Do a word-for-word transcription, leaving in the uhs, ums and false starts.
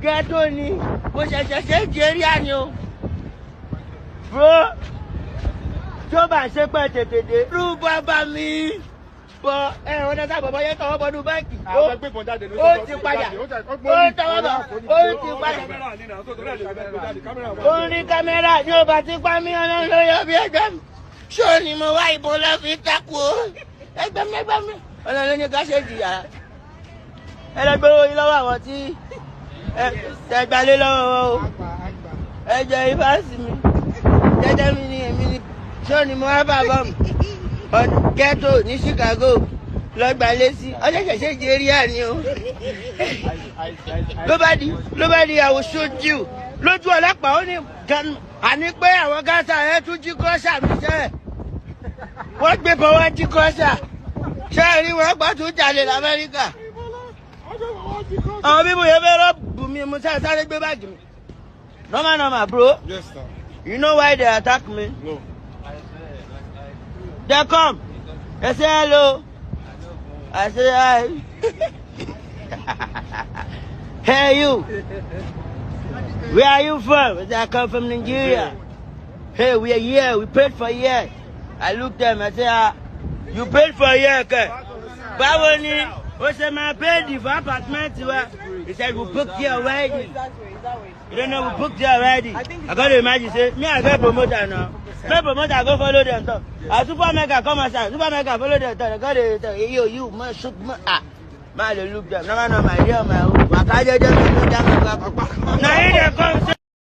Ghetto ni, mo ṣẹ̀ṣẹ̀ ṣe ń jẹ area ni o. Bro, tí ó bá ṣe pẹ́ tètè dé. Irú bàbá mi. Bọ̀ ẹ ọ̀nà sábà bọ́ yẹn tọwọ́ bọ́dún báńkì. Ó ti padà. Ó tọwọ́ bọ̀. Ó ti padà. Ó ní kámẹ́rà ní ọba tí pa mí, ọlọ́run ló yọ bí ẹgbẹ́ mi. Ṣé o ní mo wá ìbọn lọ fi takò ó? Ẹgbẹ́ mi, ẹgbẹ́ mi. Ọlọ́run ló ní ká ṣe jìyà. Ẹ lọ gbé owó yín lọ́wọ́ àwọn tí ẹ tẹ gbalé lọ́wọ́ wọn o. Ẹ jẹ́ ìfásí mi. Jẹ́jẹ́ mi ni èmi ni. Ṣé o ní mo wá bá bọ́ọ̀mù? Ghetto ní Chicago lọ gbalé sí. Ọjọ́ ṣẹ̀ṣẹ̀ jẹ́ area ni o. Ló bá di, ló bá di, I will shoot you. Lójú ọlọ́pàá, ó ní gan-, àní pé àwọn gáàsà ẹ tún jí kọ́ṣà mi sẹ́. Wọ́n gbé bọ́ wá jí kọ́ṣà. Ṣé ẹ rí wọn gbọ́ tún jalè l'Amẹ́ríkà? Àwọn bíbù yẹn fẹ́ rọ́ọ̀bù mi, mo sáré sáré gbé báàgì mi. Normal, normal, bro. Yes, sir. You know why they attack me? No. They come. They say hello. I say hi. Hey, you. Where are you from? They say, I come from Nigeria. Hey, we are here. We paid for here. I look them. I say, ah, you paid for here, okay? Báwo ni o ṣe máa pay the for apartment wa? He said, we booked here already. You don't know we booked there already. I gotta imagine say me I get promoter now. Make promoter go follow them talk. As super mega come outside, super mega follow them talk. They go dey talk. Yo, you man shoot man. Ah, man dey look them. No man, no man, yeah, man. Waka jeje, man no jam, man. Na him dey come say